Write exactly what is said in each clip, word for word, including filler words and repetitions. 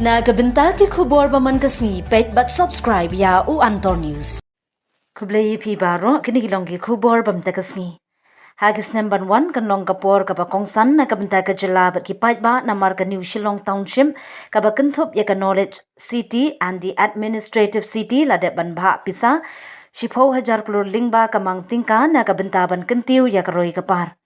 Na ka bynta ki khubor ba man ka sngi, peit bad subscribe ïa u Antor News. Khublei ïa phi baroh, kine ki long ki khubor ba mynta ka sngi. Ha ki snem ban wan kan long ka por kaba kongsan na ka bynta ka jylla bad ki paidbah namar ka New Shillong Township kaba kynthup ïa ka Knowledge City and the Administrative City la dep ban bhah pisa shiphew hajar klur lyngba ka mang tyngka na ka bynta ban kyntiew ïa ka roi ka par.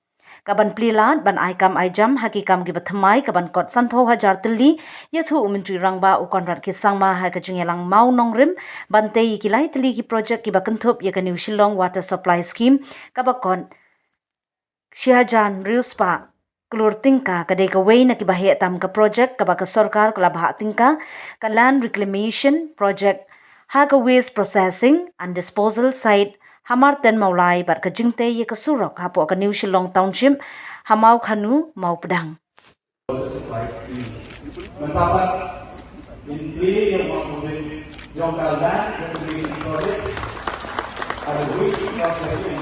Kaban plie lad ban ai kam ai jam ha ki kam kiba thymmai kaban kot sanphew hajar tylli, ïathuh u Myntri Rangbah u Conrad K Sangma ha ka jingïalang mawnongrim ban tei ïa ki lai tylli ki projek kiba kynthup ïa ka New Shillong Water Supply Scheme kaba kot shi hajar hynriew spah klur tyngka. Ka dei kawei na kiba heh tam ka projek kaba ka sorkar ka la bhah tyngka, ka Land Reclamation Project ha ka Waste Processing and Disposal Site ha Marten Mawlai bad ka jingtei ïa ka surok hapoh ka New Shillong Township ha Mawkhanu Mawpdang. Water Supply Scheme. Mynta pat ngin plie ïa u nongpynbeit jong ka Land Reclamation Project ha ka Waste Processing